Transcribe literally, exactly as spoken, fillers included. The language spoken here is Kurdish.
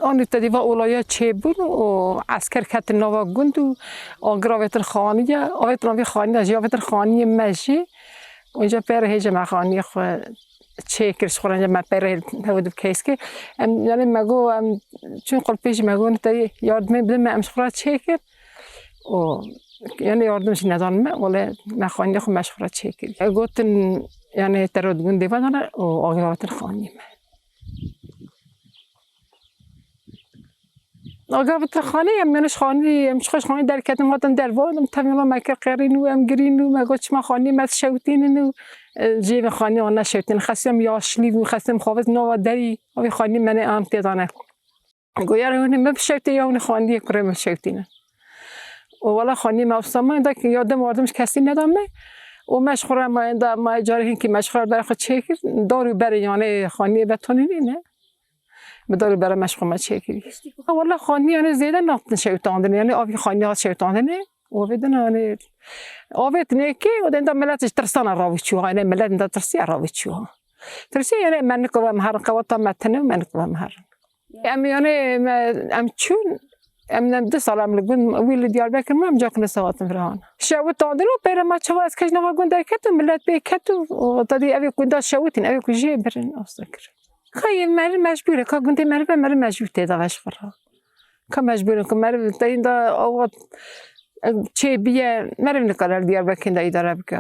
Anî te dî va olaya çêbûn û esker ketin nava gund û agir avêtin xaniye, avêtin avê xaniye jî, avêtin xaniyê me jî. Onca pêre hêje me xaniyê xwe çêkir, ji xwe re me pêre hewe dib keys kir. Em, yani me got, em çûn qulpê jî me got, te yardimê bidin me, em ji xwe re çêkir. Û yani yardim jî nedan me, wele me xaniyê xwe me ji xwe re çêkir. Gotin, yani te re di gundê ve dane û agir avêtin xaniyê me. Agir avêtin xanî, em yanî ji xanî, em ji xwe ji xanî derketin, hatin dervan, em tevî me kir qerîn û em girîn û me got, çima xanî me şewtînin û, e, cihê xanî wan neşewtînin. Xesiyam yaşlî bû, xesiyam xavit nava derî, avê xanî me ne an tê dane. Got, yar hûnê me bişewtê ya hûnê xanî kurê me şewtînin. Û wela xanî me wisa me da ya dem wardim ji kesî neda me. Û me ji xwe re me da me carê hinkî me ji xwe re berê xwe çêkir. Dar û berê yanê xaniyê betonî nîne. Bi dar û bere me ji xwe me çêkirî. Ha, wela xanî yanê zêde natin şewtandinê. Yanê avî xanî hat şewtandinê. Û vê din yanê avêt nêkê û denda millet ji tirsana rawî çû. Yanê millet da tirsiya rawî çû. Tirsiya yanê me nikova me herin qewata me tine û me nikova me herin. Em yanê me, em çûn, em ne du sal em li gund, wî li Diyarbekir me, em cakine sewatin virahan. Şewitandin û pêre me çawa ez kej nava gund derket û millet pê ket û, û tadî evê gunda şewitin, evê ku jê birin, asta kirin. Ka yê meri mecbûr e, ka gundê meri ve meri mecbûr tê da veş xwe ra. Ka mecbûr e, ku meri teyîn da awa çê biye, meri nikare li Diyarbekir de îdare bike.